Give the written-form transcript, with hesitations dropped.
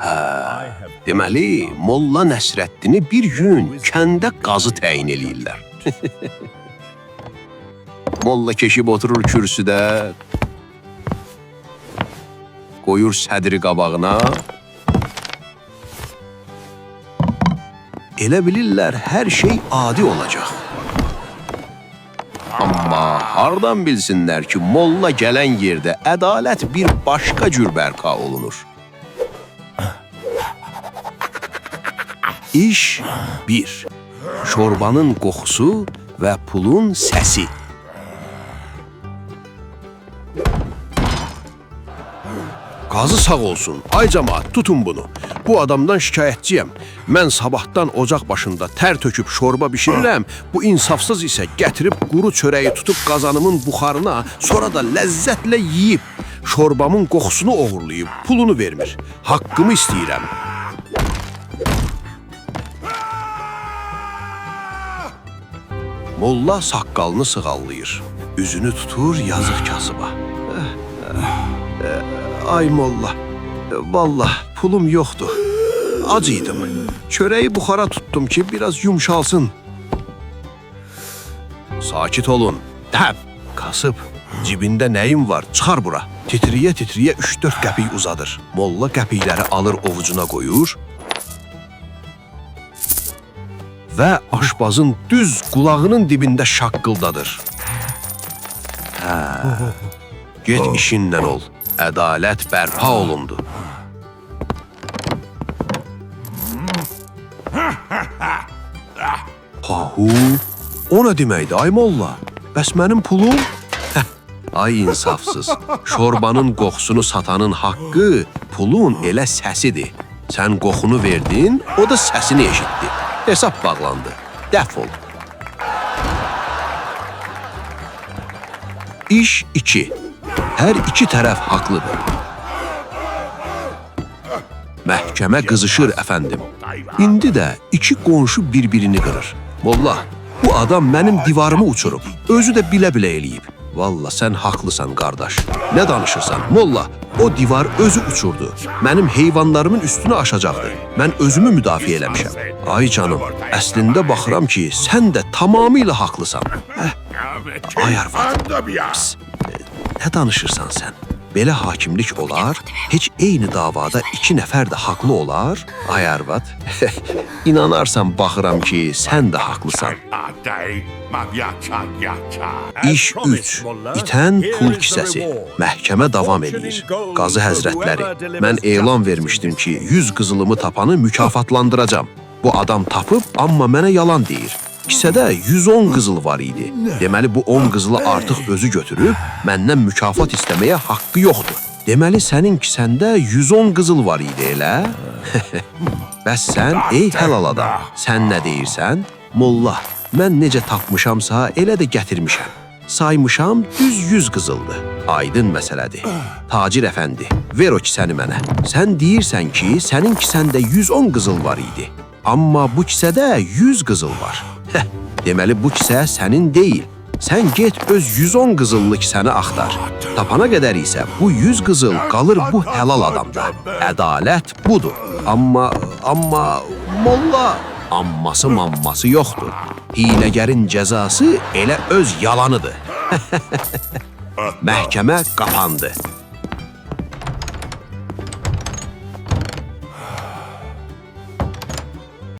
Hə, deməli, Molla Nəsrəddini bir gün kəndə qazı təyin eləyirlər. Molla keşib oturur kürsüdə, qoyur sədri qabağına. Elə bilirlər hər şey adi olacaq. Amma hardan bilsinlər ki, molla gələn yerdə ədalət bir başqa cür bərpa olunur. İş 1. Şorbanın qoxusu və pulun səsi. Qazı sağ olsun. Ay camaat, tutun bunu. Bu adamdan şikayətçiyəm. Mən sabahdan ocaq başında tər töküb şorba bişirirəm. Bu insafsız isə gətirib quru çörəyi tutub qazanımın buxarına, sonra da ləzzətlə yeyib şorbamın qoxusunu oğurlayıb pulunu vermir. Haqqımı istəyirəm. Molla saqqalını sığallayır. Üzünü tutur yazıq kasıba. Ay molla, vallah pulum yoxdur. Ac idim. Çörəyi buxara tutdum ki, biraz yumşalsın. Sakit olun. Dəb, kasıb, cibində nəyim var, çıxar bura. Titriyə-titriyə 3-4 qəpik uzadır. Molla qəpikləri alır ovucuna qoyur və aşbazın düz qulağının dibində şaqqıldadır. Hə, get işinlə ol. Ədalət bərpa olundu. Pahu, o nə deməkdir ay molla? Bəs mənim pulum? Heh, ay insafsız. Şorbanın qoxusunu satanın haqqı pulun elə səsidir. Sən qoxunu verdin, o da səsini eşitdi. Hesab bağlandı. Dəf ol. İş 2. Hər iki tərəf haqlıdır. Məhkəmə qızışır əfəndim. İndi də iki qonşu bir-birini qırır. Molla, bu adam mənim divarımı uçurub. Özü də bilə-bilə eləyib. Valla sən haqlısan qardaş. Nə danışırsan? Molla, o divar özü uçurdu. Mənim heyvanlarımın üstünə aşacaqdı. Mən özümü müdafiə eləmişəm. Ay canım, əslində baxıram ki, sən də tamamilə haqlısan. Hə, ay arvad. Pis. Nə danışırsan sən? Belə hakimlik olar? Heç eyni davada iki nəfər də haqlı olar? Ay arvad, inanarsan baxıram ki, sən də haqlısan. İş 3. İtən pul kisəsi. Məhkəmə davam eləyir. Qazı həzrətləri, mən elan vermişdim ki, 100 qızılımı tapanı mükafatlandıracam. Bu adam tapıb, amma mənə yalan deyir. Kisədə 110 qızıl var idi. Deməli bu 10 qızılı artıq özü götürüb, məndən mükafat istəməyə haqqı yoxdur. Deməli sənin kisəndə 110 qızıl var idi elə? Bəs sən ey həlal adam, sən nə deyirsən? Molla, mən necə tapmışamsa elə də gətirmişəm. Saymışam düz 100 qızıldı. Aydın məsələdir. Tacir əfəndi, ver o kisəni mənə. Sən deyirsən ki, sənin kisəndə 110 qızıl var idi. Amma bu kisədə 100 qızıl var. Heh, deməli bu kisə sənin deyil. Sən get öz 110 qızıllı kisəni axtar. Tapana qədər isə bu 100 qızıl qalır bu həlal adamda. Ədalət budur. Amma molla amması mamması yoxdur. Hiləgərin cəzası elə öz yalanıdır. Məhkəmə qapandı.